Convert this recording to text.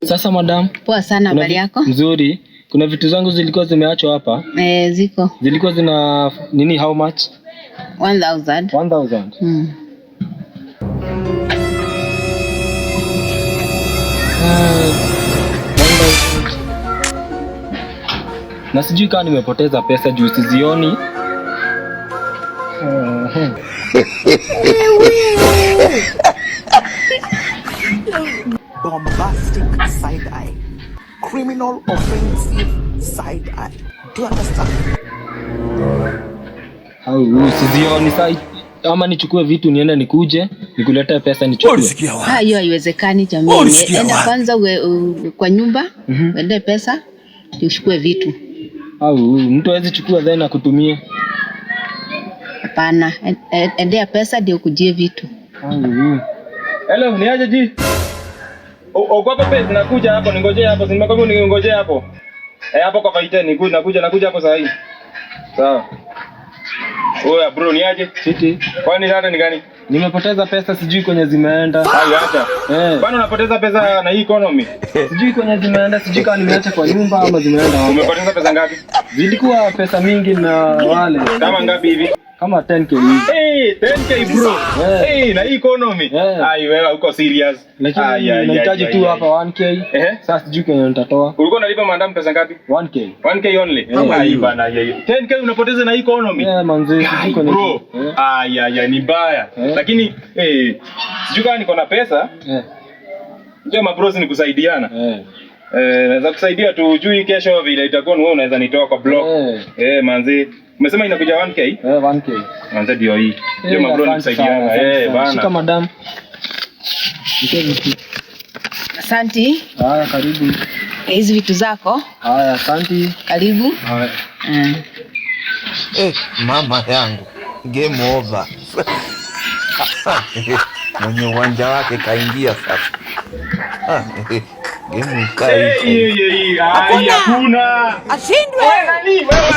Sasa madam, Poa sana, kuna habari yako? Mzuri. Kuna vitu zangu zilikuwa zimeachwa hapa. Eh, ziko. Zilikuwa zina nini, how much? 1000. 1000. Ah, 1000. Na sijui kama nimepoteza pesa juu sizioni. Bombastic side eye, criminal offensive side eye. Do you understand? Au sizioni sasa, ama nichukue vitu niende nikuje nikuletee pesa nichukue. Ulisikia wapi? Ah, hiyo haiwezekani jamani. Ulisikia Enda wapi? kwanza kwa nyumba, uende pesa uchukue vitu. Au mtu hawezi chukua then akutumie? Hapana, endea pesa ndio ukujie vitu. Au. Hello, ni aje ji? Uko hapo pesa nakuja hapo, ningojee hapo, si nimekwambia ningojee hapo. Eh, hapo kwa Faite ni nakuja, nakuja hapo saa hii. Sawa. Oya bro, ni aje? Fiti. Kwani dada ni gani? Nimepoteza pesa, sijui kwenye zimeenda. Hayo acha. Eh. Kwani unapoteza pesa na hii economy? Sijui kwenye zimeenda, sijui kama nimeacha kwa nyumba ama zimeenda wapi. Umepoteza pesa ngapi? Zilikuwa pesa mingi na wale. Kama ngapi hivi? Kama 10K hivi. Hey, 10K bro. Yeah. Hey, na hii economy. Yeah. Ai wewe uko serious. Lakini Ai, ai, nahitaji ai, tu ai, hapa 1K. Sasa sijui kwenye nitatoa. Ulikuwa unalipa madam pesa ngapi? 1K. 1K only. Yeah. Ai bana, ai, ai. 10K unapoteza na hii economy. Eh, manzi, sijui Ai, kwenye bro. Ai ai ai, ni mbaya. Lakini sijui kama niko na pesa. Njoo mabros ni kusaidiana. Naweza kusaidia tu, ujui kesho vile itakuwa ni wewe unaweza nitoa kwa block. Manzi. Umesema inakuja 1K? 1K. Manzi ndio hii. Ndio mabro ni Asante sana, kusaidiana. asante sana. Bana. Shika madam. Nitoe vitu. Asante. Haya, karibu. Hizi vitu zako. Haya, asante. Karibu. Haya. Mama yangu, game over. Mwenye uwanja wake kaingia sasa. Game ikaisha. Hey, hey, hey, ai, hakuna. Ashindwe. Wewe nani? Wewe.